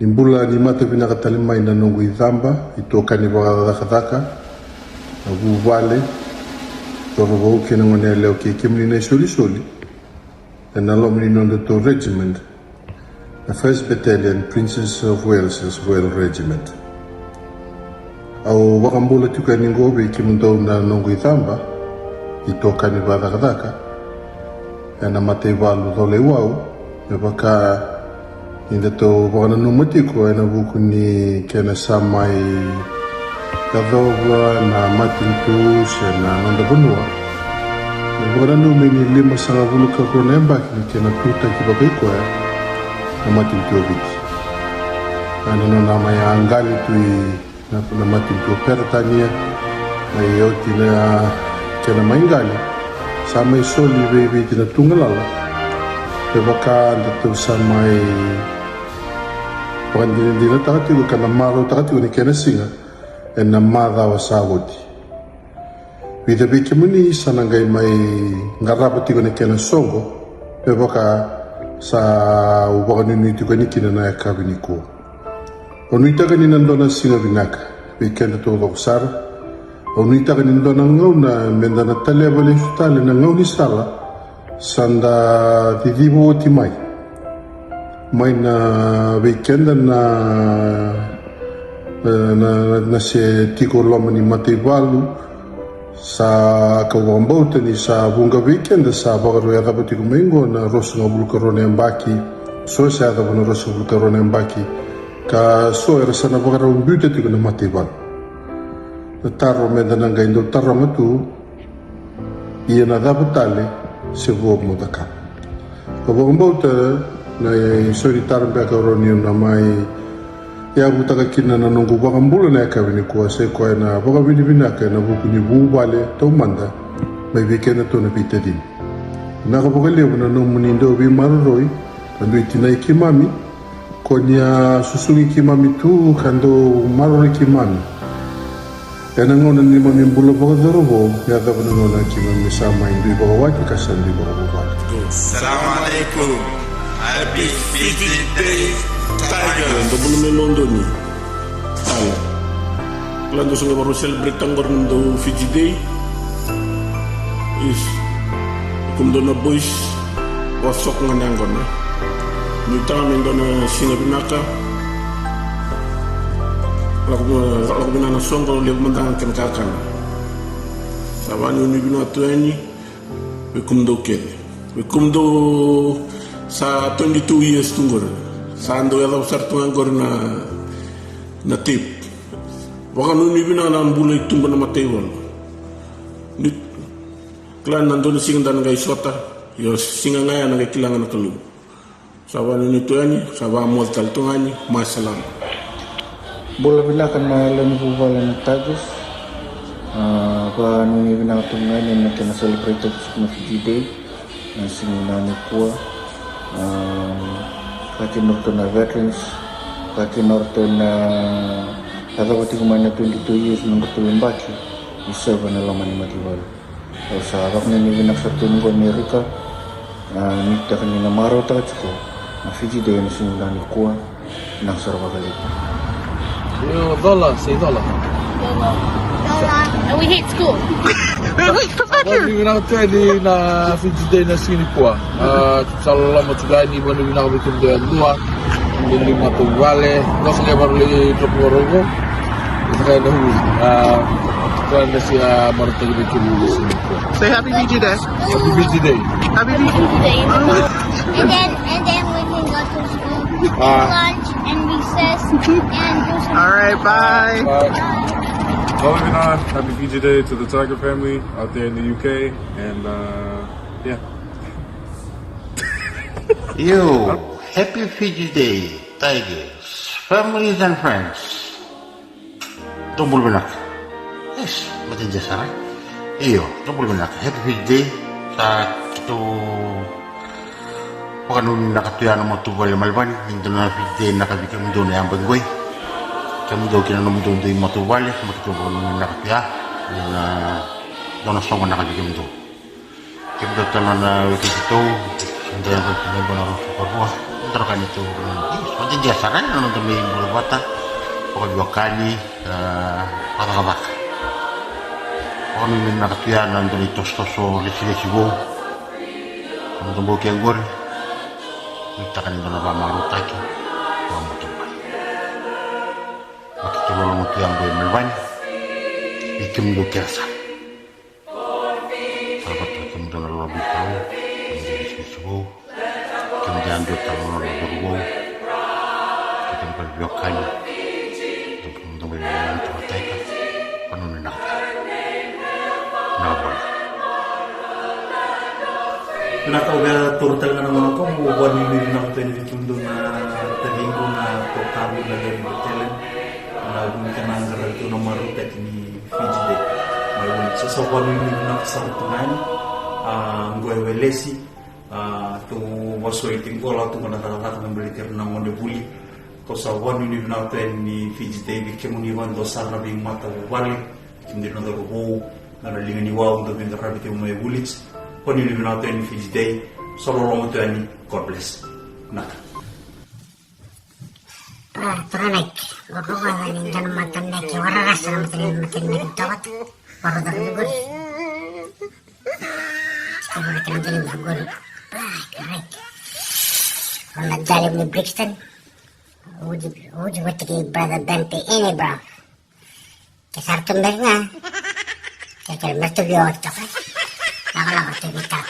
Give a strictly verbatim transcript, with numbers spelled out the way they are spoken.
Ni bula, ni mata vinaka tale mai na noqu icaba, itokani vakacakacaka, na vuvale, cauravou kei na goneyalewa kei kemuni na isolisoli ena loma ni nodatou regiment, na First Battalion Princess of Wales's Royal Regiment. Au vakabula tiko yani oqo vei kemudou na noqu icaba, itokani vakacakacaka ena mataivalu Colaiwau, me vaka ni datou vakananuma tiko ena vuku ni kena sa mai yacova na matanitu se na noda vanua. Me vakananumi ni limasagavulu ka rua na yabaki ni kena tutaki vakaikoya na matanitu o Viti. Ena nona mai qali tu i na, na matanitu o Peritania, mai oti na kena mai qali, sa mai soli vei Viti na tugalala. Me vaka datou sa mai vakadinadinataka tiko ka na marautaka tiko na kena siga ena macawa sa oti. Vica vei kemuni sa na qai mai qarava tiko na kena soqo, me vaka sa u vakanuinui tiko yani kina na yakavi nikua. Au nuitaka ni na dua na siga vinaka vei keda taucoko sara. Au nuitaka ni dua na gauna meda na taleva lesu tale na gaunisala sa da ciciva oti mai. Mai na vei keda na, na, na, na se tiko loma ni mataivalu, sa kau vakabauta ni sa vuqa vei keda sa vakarau yacova tiko mai oqo na ruasagavulu ka rua na yabaki, so sa yacova na ruasagavulu ka rua na yabaki, ka so era sa na vakarau biuta tiko na mataivalu. Na taro meda na qai dau taroga tu, ia na cava tale se vo mo cakava? Au vakabauta na isau ni taro beka au rawa niu na mai yavutaka kina na noqu vakabula na yakavi nikua, sai koya na vakavinavinaka ena vuku ni vuvale taumada mai vei kedatou na veitacini. Vinaka vakalevu na nomuni dau veimaroroi, na dui tinai keimami, ko ni a susugi keimami tu ka dau maroroi keimami ena gauna ni neimami bula vakacauravou, me yacova na gauna keimami sa mai dui vakawati ka sa dui vakavuvale. Salam alaikum. Happy Fiji Day, Tigers. Dou bula mai Lodoni. Tale. Kila dou sa qai varau celebrate tale qori na dou Fiji Day. Is. Kemudou na boys, vakasoko ga na yaqona. Nuitaka me dua na siga vinaka. Lako, lako vinaka na soqo, levu mada ga na kena kakana. Sa vakanuinui vinaka tu yani vei kemudou kece. Vei kemudou sa twenty-two years tu qori. Sa dau yacova sara tu ga qori na, na tape. Vakanuinui vinaka na bula i tuba na mataivalu. Ni kila na dua na siga da na qai sota, io siga ga ya na qai kila ga na Kalou. Sa vakanuinui tu yani, sa vakamoce tale tu ga yani, masalama. Bula vinaka na lewe ni vuvale na Tigers. A, vakanuinui vinaka tu ga yani ena kena celebrate tiko na Fiji Day. Na siga nikua, a, vaka kina o ratou na veterans, vaka kina o ratou na yacova tiko mai na twenty-two years na nodratou yabaki ni serve ena loma ni mataivalu. Au sa vakanuinui vinaka sara tu qo Amerika, a, nuitaka ni na marautaka tiko na Fiji Day ena siga nikua. Vinaka sara vakalevu. Io, Cola, say Cola. Cola. Cola. And we hate school. We hate professor. Vakanuinui vinaka tu yani na Fiji Day na siga nikua. A, sa loloma tu ga yani, vakanuinui vinaka vei kemudou yadua. Kemudou matavuvale. Dou sa qai vakarau lai drop vakarau qo. Sa qai na ui. A, sa na siga marautaki vei kemudou na siga nikua. Say happy Fiji Day. Happy Fiji Day. Happy Fiji Day. And then, and then we can go to school, ah, lunch and recess and do some. All right, bye. Bye. Bye. Bye. Bye. Happy Fiji Day to the Tiger family out there in the U K, and, uh, yeah. Yo, happy Fiji Day, Tigers, families and friends. Dou bula vinaka. Yes, mate dia sara. Io, dou bula vinaka. Happy Fiji Day. Sa keitou vakanuinui vinaka tu ya na matavuvale Melbourne. Ni dua na Fiji Day vinaka vei kemudou na yabaki qoi. Kemudou kei na nomudou dui matavuvale, me keitou vakanuinui vinaka tu ya. Ni na dua na soqo vinaka vei kemudou. Kemudou tale na wekai keitou, kemudou yadua, kemudou na rau sokarua, kemudou na ka ni tou, Vata dia sara na noda mai bula vata, vakaveiwekani, e, vakacakacaka. Vakanuinui vinaka tu ya na noda itosotoso lesilesi vou. Na noda bau ke qori, nuitaka ni dua na vakamarautaki, vakamatavuvale. Vakatatulolo tu ya qo i Melbourne, vei kemudou kece sara. Sa vata kemudou na lolo vou, kemudou na lesilesi vou, kemudou yadua tale na lolo vou, kemudou na veiwekani, kemudou na veiwekani, vakanuinui vinaka. Na bola. Vinaka, au via taura tale ga na gauna qo meu vakanuinui vinaka tu yani vei kemudou na taciqu, na tokatavu, na lewe ni veitaleni, na vu ni kena qaravi tu na marautaki ni Fiji Day mai Viti. Sa, sa vakanuinui vinaka sara tu ga yani. A, qo e Welesi, a, tou vasuai tiko qo, lako tu qo na cakacaka me baleti ira na gone vuli. Kau sa vakanuinui vinaka tu yani ni Fiji Day vei kemuni vakadua sara na veimatavuvale, kemudou na cauravou, na liga ni wau, dou veiqaravi tiko mai Viti. Vakanuinui vinaka tu yani ni Fiji Day. Sa loloma tu yani. God bless. Pa, turaga Nike, vakavuvale ni dua na mata Nike, wararasa na mata ni, mata ni Nike, tawata. Wararasa na gori. Tawata na mata ni gori. Pa, correct. Ona jale ni Brixton. Uji, uji vata kei brother Dante, ene bro. Ke sara tu beka ga. Ke kere me tu vei oti toka. Lako lako tu vei tau.